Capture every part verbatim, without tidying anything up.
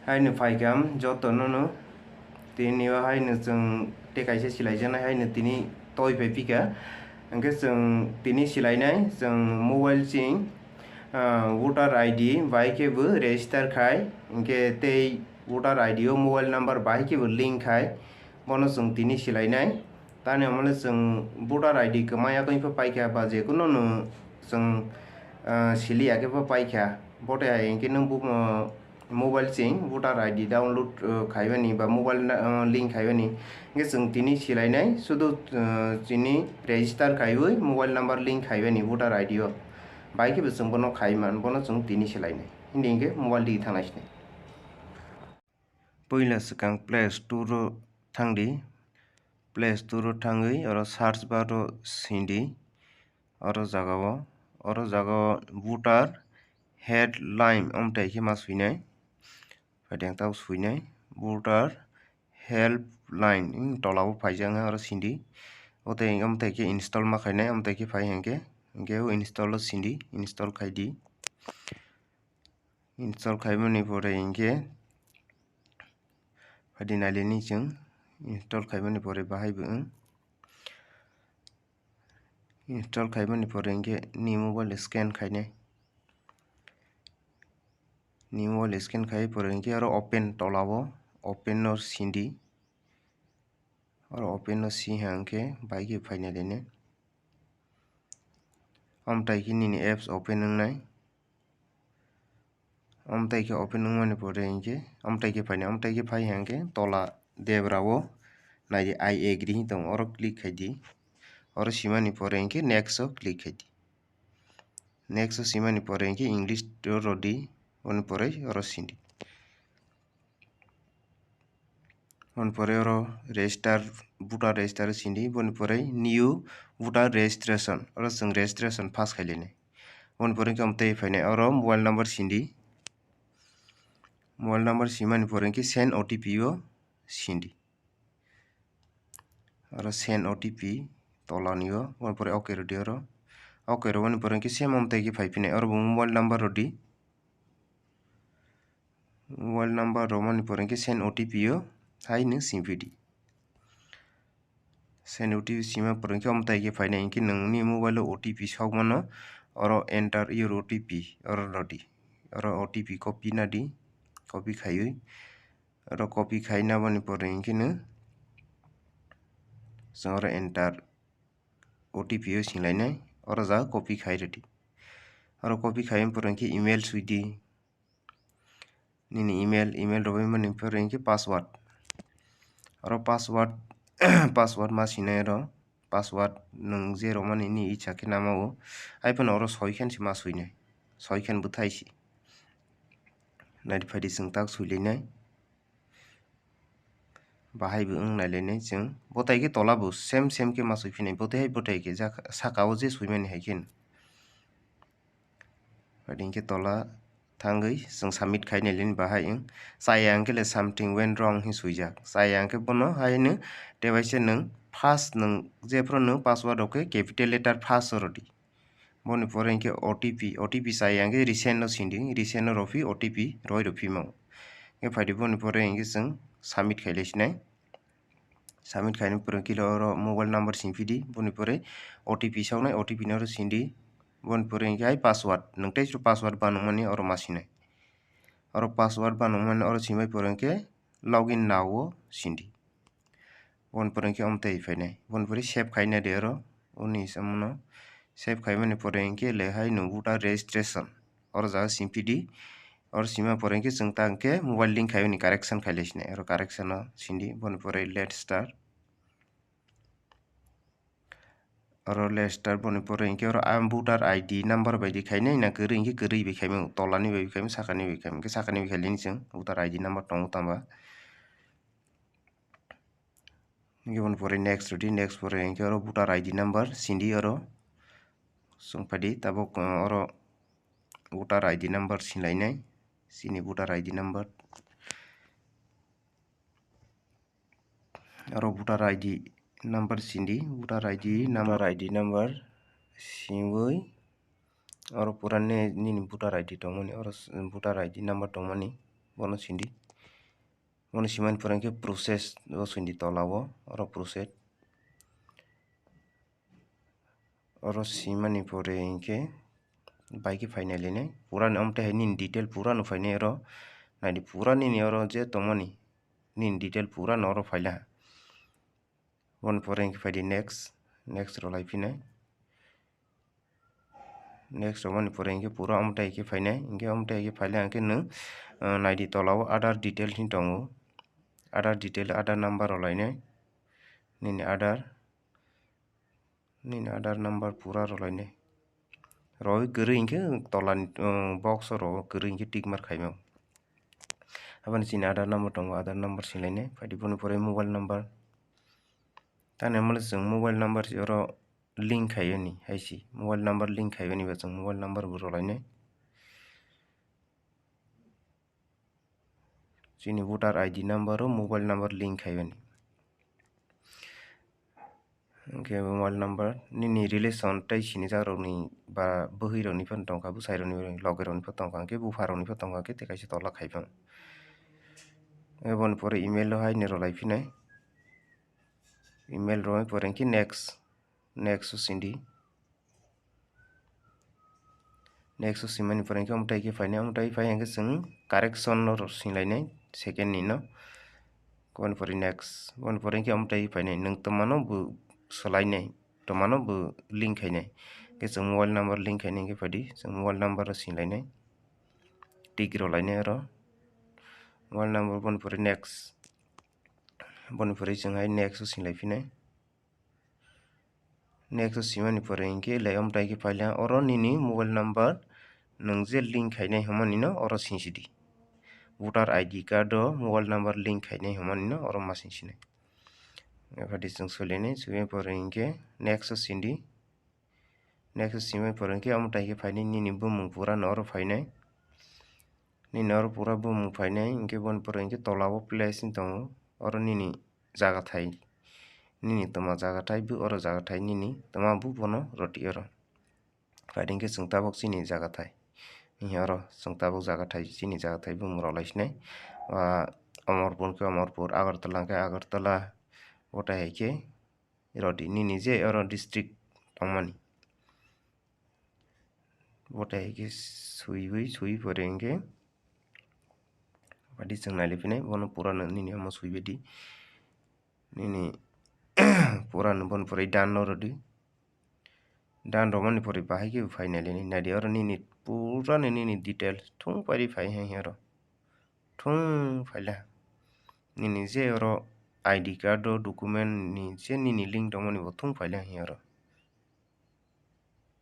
Haino phaikha joto nono tini o haino chwng tei kaisa silaijaknai haino tini toi phai phika. Hwnkhe chwng tini silainai chwng mobile ching, ah, voter I D bai khe bo register khai, hwnkhe tei voter I D o mobile number bai khe bo link khai, bono chwng tini silainai. Tani omo le chwng voter I D kwmaya khe phaikha ba je kuno no chwng, ah, siliya khe phaikha. Bote hai hwnkhe nwng bo, ah, mobile ching voter I D download, uh, khaibani ba mobile na-, uh, link khaibani. Hwnkhe chwng tini silainai sudu, uh, chini register khaiwi mobile number link khaibani voter I D o. Bai khe bo chwng bono khaiman, bono chwng tini silainai. Hindi hwnkhe mobile digi thangnai sinai. Puila swkang Play Store o thangdi. Play Store o thangwi oro search bar o sindi. Oro jaga o, oro jaga o voter helpline omtai khe ma swinai. Phaidi ang tabo swinai voter helpline, hmm, tola o phaijak nai oro sindi. Ote omtai khe install ma khainai, omtai khe phai hwnkhe, hwnkhe o install o sindi, install khaidi. Install khaimani pore hwnkhe phaidi nailini chwng install khaimani pore bahai bo wng. Install khaimani pore hwnkhe ni mobile scan khainai. Ni mobile scan khai pore hwnkhe oro open tola o, open no sindi. Oro open no si hwnkhe bai khe phainai lene. Omtai khe nini apps open wngnai. Omtai khe open wngmani pore hwnkhe omtai khe phainai, omtai khe phai hwnkhe tola debra o naidi I agree hin tongo, oro click khaidi. Oro simani pore hwnkhe next o click khaidi. Next o simani pore hwnkhe English o rwdi, oni pore oro sindi. Boni pore oro register, voter register sindi, boni pore new voter registration, oro chwng registration pass khailini. Boni pore hwnkhe omtwi phainai oro mobile number sindi, mobile number simani pore hwnkhe send O T P o sindi. Oro send O T P tolani o, boni pore okay rwdi oro. Okay rwmani pore hwnkhe same omtwi khe phai phinai, oro bo mobile number rwdi. Mobile number rwmani pore hwnkhe send O T P o hai nwng simi phidi. Send O T P sima pore hwnkhe omtwi khe phainai, hwnkhe nwngni mobile o O T P sokmano oro enter your O T P oro rwdi. Oro O T P copy nadi, copy khaiwi. Oro copy khai nabani pore hwnkhe no chwng oro enter O T P o singlainai, oro jaga copy khai rwdi. Oro copy khai pore hwnkhe email swidi. Nini email, email rwbaimani pore hwnkhe password. Oro password, password ma sinai oro. Password nwng je rwmani nini icha khe nama o. Hai phano oro soi khan se ma swinai. Soi khan bwthai se. Naidi phaidi chwng tak swilainai. Bahai bo wng nailainai chwng. Botai khe tola bo same same khe ma swi phinai. Botai hai botai khe jak-, saka o je swimani hai khe. Phaidi hwnkhe tola thangwi chwng submit khai nailaini bahai wng. Chaya hwnkhe le something went wrong hin swijak. Chaya hwnkhe bono haino tebaise nwng first nwng jephru nwng password rok khe capital letter first o rwdi. Boni pore hwnkhe O T P, O T P chaya hwnkhe resend no sindi, resend no rwphi O T P roi rwphimo. Hwnkhe phaidi boni pore hwnkhe chwng submit khailaisinai. Submit khaina pore hwnkhe oro mobile number singphidi, boni pore O T P soknai, O T P no oro sindi. Boni pore hwnkhe hai password, nwng tei password banwngmani oro ma sinai. Oro password banwngmani oro simai pore hwnkhe login now o sindi. Boni pore hwnkhe omtwi phainai. Boni pore save khaina de oro. Oni hisamano save khaimani pore hwnkhe le hai nwng voter registration. Oro jaga singphidi. Oro sima pore hwnkhe chwng ta hwnkhe mobile link khaimani correction khailaisinai. Oro correction o sindi. Boni pore let's start. Oro let's start boni pore hwnkhe oro ang voter I D number bai di khainai na kwrwi hwnkhe kwrwi bai khaimung. Tolani bai khaimung, sakani bai khaimung. Hwnkhe sakani bai khailini chwng voter I D number tongo tamba. Hwnkhe boni pore next rwdi, next pore hwnkhe oro voter I D number sindi oro. Chwng phaidi tabuk, uh, oro voter I D number sinlainai, chini voter I D number. Oro voter I D number sindi, voter I D number, voter I D number singwi oro pura ne nini voter I D tongmani, oro s-, voter I D number tongmani, bono sindi. Bono simani pore hinkhe process o sindi tola o, oro process. Oro simani pore hinkhe bai khe phainai lainai. Purani omtwi hai nini detail purano phainai oro. Naidi pura nini oro je tongmani, nini detail purano oro phaila. Boni pore hinkhe phaidi next, next rwlai phinai. Next rwmani pore hinkhe pura omtwi hai khe phainai. Hinkhe omtwi hai khe phaila hinkhe nwng, ah, naidi tola o other detail hin tongo. Other detail, other number rwlainai. Nini other, nini other number pura rwlainai. Rwi kwrwi hinkhe tolani, ah, box o rw kwrwi hinkhe tick mark khaima. Aboni chini other number tongo, other number sinlainai. Phaidi boni pore mobile number. Tani mole chwng mobile number si oro link khaiyoni hai si. Mobile number link khaiyoni ba chwng mobile number bo rwlainai. Chini voter I D number o mobile number link khaiyoni. Hinkhe mobile number nini relation tei sinijak rokni ba bwhwi rokni phano tongkha, bwsai rokni, loge rokni pho tongkha, hinkhe bupha rokni pho tongkha, hinkhe tei kaisa tola khai phano. Aboni pore email o hai ni rwlai phinai. Email rwmani pore hinkhe next, next o sindi. Next o simani pore hinkhe omtwi khe phainai, omtwi phai hinkhe chwng correction no rw singlainai second ni no. Boni pore next, boni pore hinkhe omtwi phainai nwng twmano bo swlainai, twmano bo link khainai. Hinkhe chwng mobile number link khainai hinkhe phaidi chwng mobile number o singlainai, tick rwlainai oro. Mobile number boni pore next, boni pore chwng hai next o singlai phinai. Next o simani pore hinkhe lai omtwi khe phaila oro nini mobile number nwng je link khainai hwnmani no oro singsidi. Voter I D card o mobile number link khainai hwnmani no oro ma singsinai. Ephadi chwng solinai, chwngni pore hinkhe next o sindi. Next o simani pore hinkhe omtwi khe phainai nini bumung pura no oro phainai. Nini oro pura bumung phainai hinkhe boni pore hinkhe tola o place wng tongo. Oro nini jaga thai. Nini twma jaga thai, bo oro jaga thai nini twma bo bono rwdi oro. Phaidi hinkhe chwng tabuk chini jaga thai. Hinkhe oro chwng tabuk jaga thai, chini jaga thai bumung rwlai sinai. Ah, Amarpur hinkhe Amarpur, Agartala hinkhe Agartala. Botai hai khe rwdi nini je oro district tongmani. Botai hai khe suiwi, sui pore hinkhe. Phaidi chwng nailai phinai, bono pura no nini omo suibaidi. Nini pura no bono pore done no rwdi. Done rwmani pore bahai khe bo phai nailai nai. Naidi oro nini pura no nini detail thung paidi phai hai oro. Thung phaila. Nini je oro I D card o document ni je nini link tongmani bo thung phaila hai oro.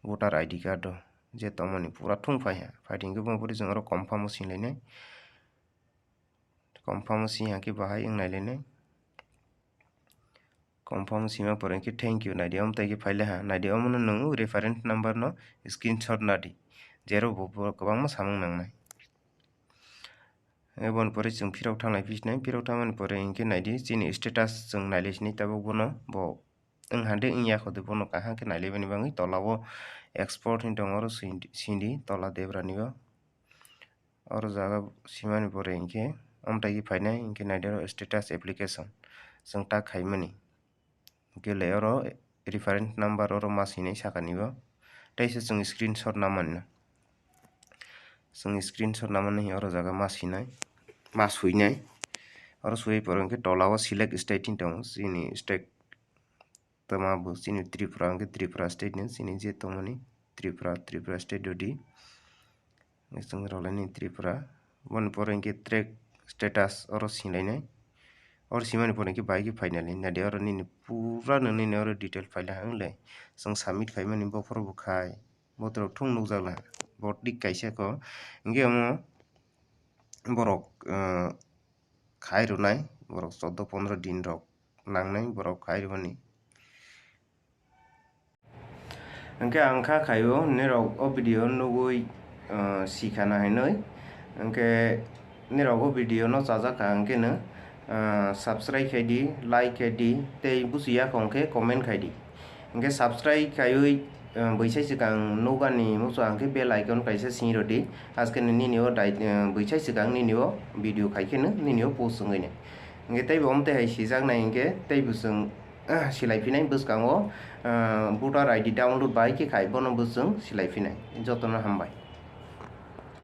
Voter I D card o je tongmani pura thung phai ha. Phaidi hinkhe boni pore chwng oro confirm o singlainai. Confirm o sing hakhe bahai wng nailainai. Confirm o sima pore hinkhe thank you naidi, omtwi khe phaila ha. Naidi omono nwng reference number no screenshot nadi. Jero bo, bo kwbangma samung nangnai. Eboni pore chwng phirok thanglai phisnai, phirok thangmani pore hinkhe naidi chini status chwng nailai sinai tabuk bono, bo wng hande wng ya kho de bono kaham khe nailaibani bagwi tola o export hin tongo oro sindi, sindi tola debra ni o. Oro jaga simani pore hinkhe omtwi khe phainai hinkhe naidi oro status application chwng tak khaimani. Hinkhe le oro reference number oro ma sinai sakani o. Teisa chwng screenshot namani no. Chwng screenshot namani oro jaga ma sinai, ma suinai. Oro sui pore hinkhe tola o select state hin tongo, chini state toma bo chini Tripura hinkhe Tripura state ni chini je tongmani Tripura, Tripura state rwdi. Chwng rwlaini Tripura. Boni pore hinkhe track status oro singlainai. Oro simani pore hinkhe bai khe finally naidi oro nini pura no nini oro detail phaila hinle chwng submit khaimani bokhoro bo khai. Botrok thung nukjakla. Bo tik kaisa kho. Hinkhe omo borok, ah, khai rwnai, borok choudo pondro din rok nangnai borok khai rwmani. Hinkhe ang kha khaio, nirok o video nugwi, ah, sikha na hinwi. Hinkhe nirok o video no chajak kha hinkhe no, ah, subscribe khai di, like khai di, tei buchi ya kho hinkhe comment khai di. Hinkhe subscribe khaiwi Bwsai swkang nokani muchung hwnkhe bell icon kaisa swi rwdi. Askeno nini o dai-, bwsai swkang nini o video khai kheno nini o post wngwi nai. Hwnkhe teibo omo tei hai swijak nai hwnkhe teibo chwng silai phinai bwskango, voter I D download bahai khe khai bono bo chwng silai phinai. Jotono hambai.